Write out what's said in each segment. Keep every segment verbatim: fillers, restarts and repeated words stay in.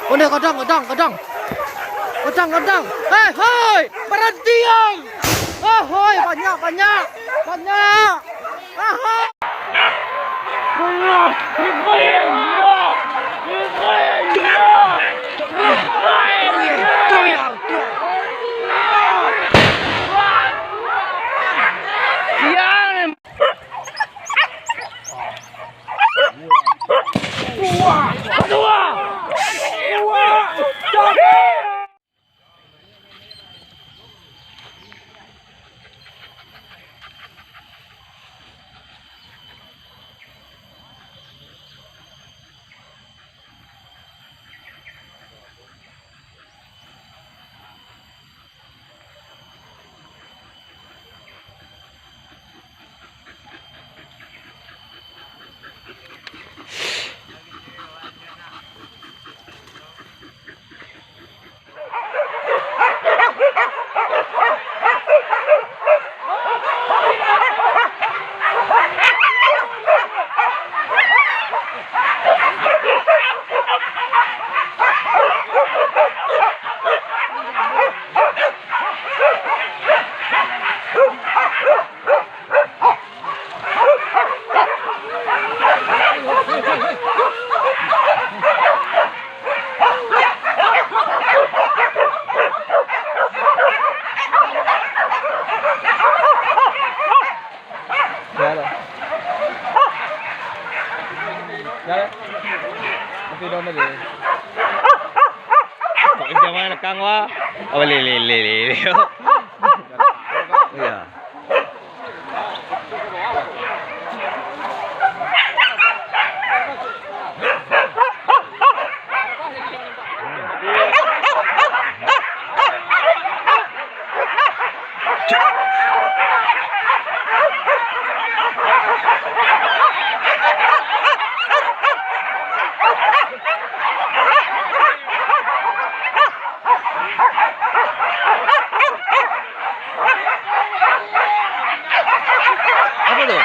Ondeh, kadang, kadang, kadang. Kadang, kadang. Hei, hei, baranti, ang! Ah, hoi, banyak, banyak. Banyak. Ah, hoi. Ya lah. Ya lah. Tapi dah balik. Kok jam mana lekang, wah? Oh, lele, lele, lele. Ya. Apa tu?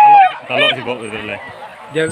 Talok, talok sih, Bok, betul lah. Dia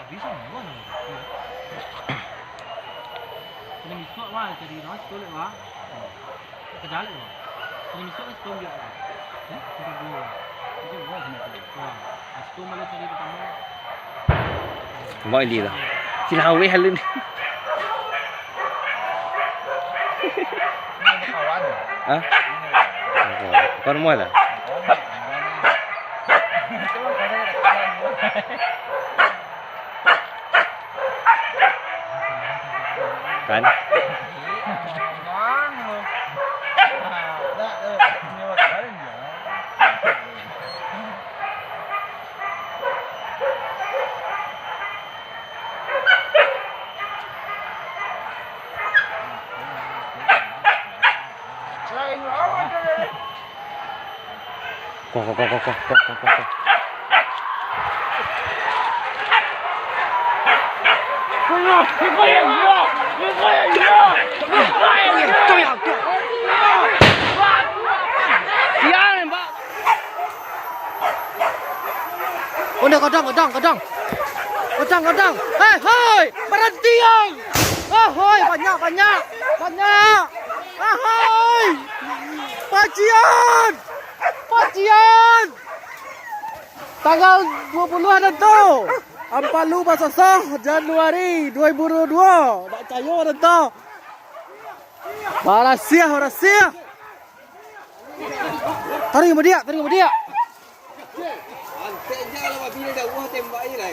Habis semua ni. Kena misuak, wah, cari nasi tolak, wah. Kejalek, wah. Kena misuak kan setom biak, wah. Hah? Sampai dua, wah. Itu, wah, sama tu. Wah, setom malah cari pertama. Mak Ili lah. Cilaweh halun. Ini ada kawan. Hah? Ini ada kawan. Kawan rumah lah. Kawan, kawan. Kan? Ko, ko, ko. Sial, Mbak. Udah, kadang, kadang, kadang. Kadang, kadang. Hei, hei, berhenti, oi. Oh, hoi, banyak, banyak. Banyak. Ah, hoi. Pacian. Pacian. Tanggal dua puluh ada tu. Ampek lu basosoh Januari dua ribu dua puluh dua. Tak percaya ada tu. Barasiah, barasiah. Tarik badiak, tarik badiak. Antek je lah, babi dah jauh tembak je lah.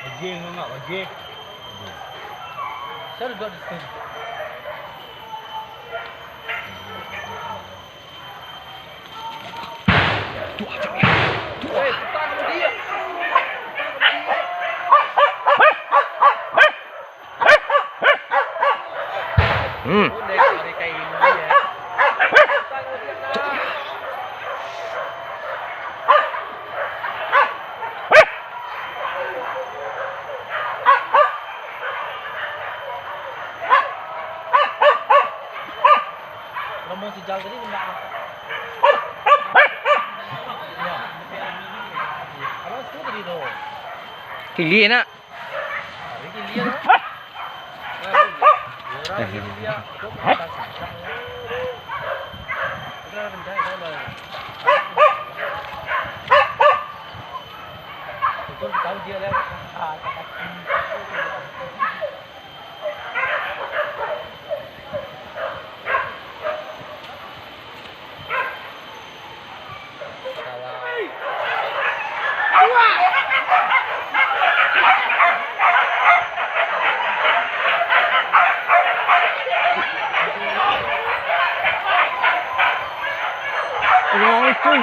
Bagi, ngangak, bagi. Saya duduk di situ. Hmm. Ngomong si Jal tadi benar. Iya. Abang setuju tadi tu. Kili nak. Tadi kili ya. Wah, itu.